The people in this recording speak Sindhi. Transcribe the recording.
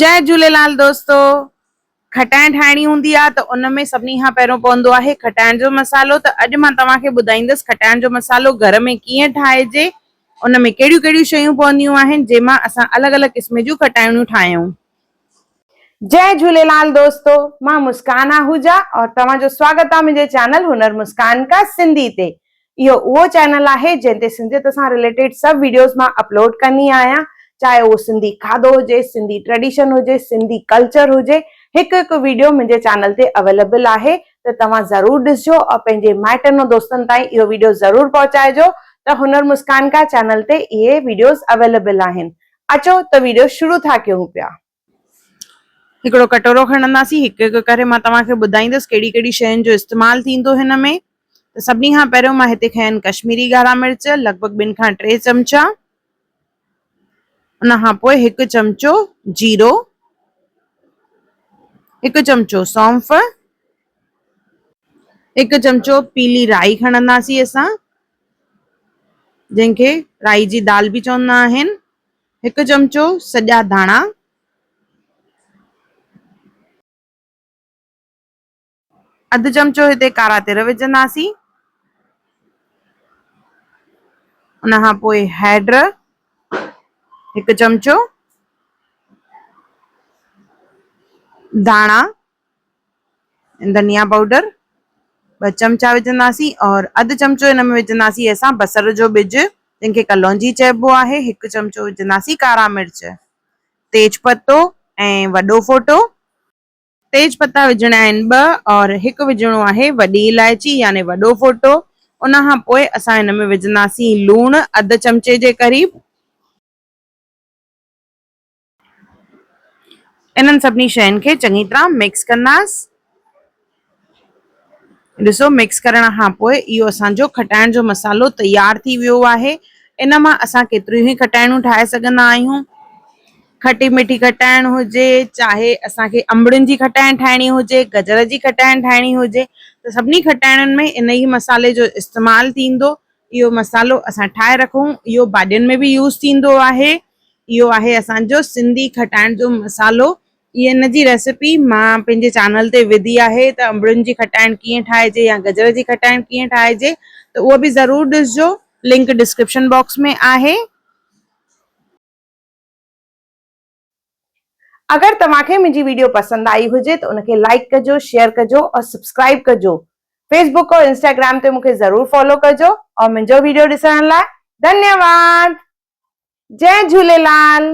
جئي جهوليلال دوستو کٽائڻ ٺاهڻي هوندي آهي ته ان ۾ سڀني کان پهريون پوندو آهي کٽائڻ جو مصالحو ته اڄ مان توهان کي ٻڌائيندس کٽائڻ جو مصالحو گهر ۾ ڪيئن ٺاهجي ان ۾ ڪهڙيون ڪهڙيون شيون پونديون آهن جنهن مان اسان الڳ الڳ قسم جون کٽائڻيون ٺاهيون. جئي جهوليلال دوستو مان مسڪان آهوجا اور توهان جو سواگت آهي منهنجي چينل هنر مسڪان ڪا سنڌي تي اهو اهو چينل آهي جنهن تي سنڌيت سان رليٽيڊ سڀ ويڊيوز مان اپلوڊ ڪندي آهيان چاهي اهو سنڌي کاڌو هجي، سنڌي ٽريڊيشن هجي، سنڌي ڪلچر هجي هڪ هڪ ويڊيو منهنجي چينل تي اويليبل آهي ته توهان ضرور ڏسجو اور پنهنجي مائٽن ۽ دوستن تائين اهو ويڊيو ضرور پهچائجو ته هنر مسڪان ڪا چينل تي اهي ويڊيوز اويليبل آهن اچو ته ويڊيو شروع ٿا ڪيون پيا. هڪڙو ڪٽورو کڻنداسين هڪ هڪ ڪري مان توهان کي ٻڌائيندس ڪهڙي ڪهڙي شين جو استعمال ٿيندو هن ۾ ته سڀني کان پهريون مان هتي کنيا آهن ڪشميري ڳاڙها مرچ لڳ ڀڳ ٻن کان ٽي چمچا ان کان پوء هڪ چمچو جيرو هڪ چمچو سونف هڪ چمچو پيلي رائي کڻنداسين اسان جنهن کي رائي جي دال به چوندا آهن هڪ چمچو سڄا ڌاڻا. اڌ چمچو هتي ڪارا تر وجهنداسين. ان کان پوء هيڊ هڪ چمچو ڌاڻا. ڌنيا پائوڊر ٻه چمچا وجهنداسين اور اڌ چمچو هن ۾ وجهنداسين اسان بصر جو ٻج جنهن کي ڪلونجي چئبو آهي هڪ چمچو وجهنداسين ڪارا مرچ تيج پتو ۽ وڏو ڦوٽو. تيج پتا وجهڻا آهن ٻه اور هڪ وجهڻو آهي وڏي الائچي يعني وڏو ڦوٽو ان کان پوء اسان هن ۾ وجهنداسين لوڻ اڌ چمچي جي قريب. انهن سڀني شين کي چڱي طرح مڪس ڪنداس. ڏسو مڪس ڪرڻ کان پوء اهو اسان جو کٽائڻ جو مصالحو تيار ٿي ويو آهي. ان مان اسان ڪيتريون ئي کٽائڻيون ٺاهي سگهندا آهيون. کٽي مٺي کٽائڻ هجي چاهي اسان کي انبڙين جي کٽائڻ ٺاهڻي هجي، گجر جي کٽائڻ ٺاهڻي هجي ته سڀني کٽائڻين ۾ ان ئي مصالحي جو استعمال ٿيندو. اهو مصالحو اسان ٺاهي رکون اهو ڀاڄين ۾ به يوز ٿيندو آهي. اهو آهي اسان جو سنڌي کٽائڻ جو مصالحو ان جي ريسيپي مان پنهنجي چينل تي وڌي آهي ته انبڙين جي کٽائڻ ڪيئن ٺاهجي يا گجر جي کٽائڻ ڪيئن ٺاهجي ته اهو به ضرور ڏسجو لنڪ ڊسڪرپشن باڪس ۾ آهي. اگر توهان کي منهنجي ويڊيو پسند آئي هجي ته ان کي لائيڪ ڪجو شيئر ڪجو اور سبسڪرائيب ڪجو فيس بڪ اور انسٽاگرام تي مون کي ضرور فالو ڪجو اور منهنجو ويڊيو ڏسڻ لاء ڌنيواد. جئي جهوليلال.